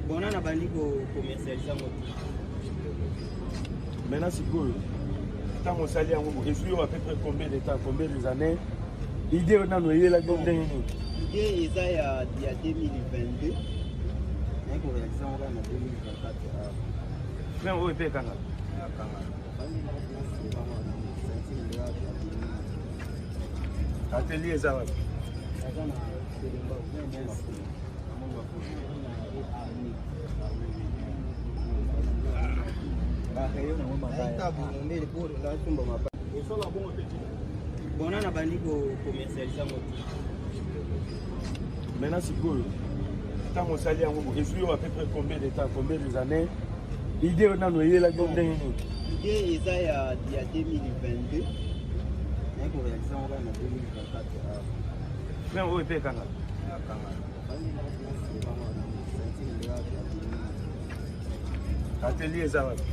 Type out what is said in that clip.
Bon, nana bandi ko commercialiser yango te. Maintenant sikoyo ntango osali yango ezwi yo à peu près combien de temps, combien des années? Idée oyo nano eyelaki yo ndenge nini? Idée eza ya 2022, naye koréaliser yango kaka na 2024. Frein oyo mpe ekanga. Atelier eza wapi? Bon, nana bandi ko commercialiser yango te. Maintenant sikoyo ntango osali yango ezwi yo à peu près combien de temps, combien des années? Idée oyo nano eyelaki yo ndenge nini? Idée eza ya 2022, naye koréaliser yango kaka na 2024. Frein oyo mpe ekanga. Atelier eza wapi?